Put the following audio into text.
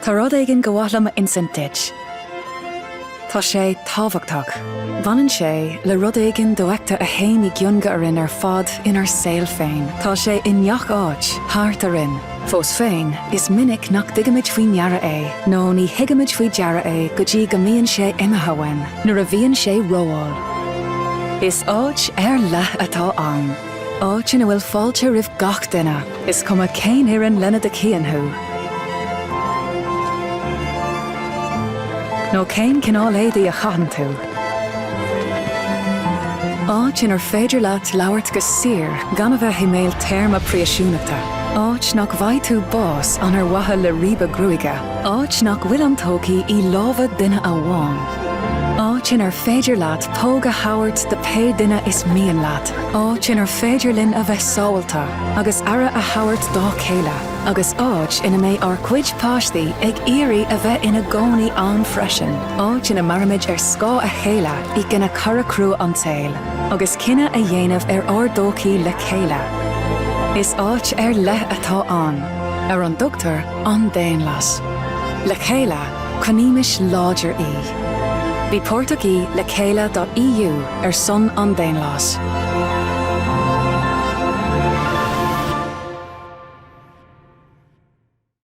Tá rud éigin go mhaith liom a insint duit. Tá sé tábhachtach. Baineann sé le rud éigin dofheicthe a théann i gcion go orainn ar fad inár saol féin. Tá sé i ngach áit, thart orainn. Fós féin, is minic nach dtuigimid faoi ndeara é, nó ní thuigimid faoi deara é go dtí go mbíonn sé imithe uainn, nuair a bhíonn sé rómhall. Is áit ar leith atá ann. Áit ina bhfuil fáilte roimh gach duine, is cuma cén fhoireann lena dtacaíonn thú, nó cén cineál éadaí a chaitheann tú. Áit inar féidir leat labhairt go saor gan a bheith i mbéal téarma príosúnachta. Áit nach bhfaighidh tú bás ann ar mhaithe le ribe gruaige. Áit nach bhfuil an todhchaí i lámha duine amháin. Áit inar féidir leat póg a thabhairt do pé duine is mian leat. Áit inar féidir linn a bheith sábháilte agus aire a thabhairt dá chéile, agus áit ina mbeidh ár gcuid páistí ag iarraidh a bheith ina gcónaí ann freisin. Áit ina mairimid ar scáth a chéile i gcoinne cora crua an tsaoil, agus cinneadh a dhéanamh ar ár dtodhchaí le chéile. Is áit ar leith atá ann, ar an dtugtar an daonlathas. Le chéile, coinnímis láidir í. Bí páirteach i le chéile.eu ar son an daonlathais.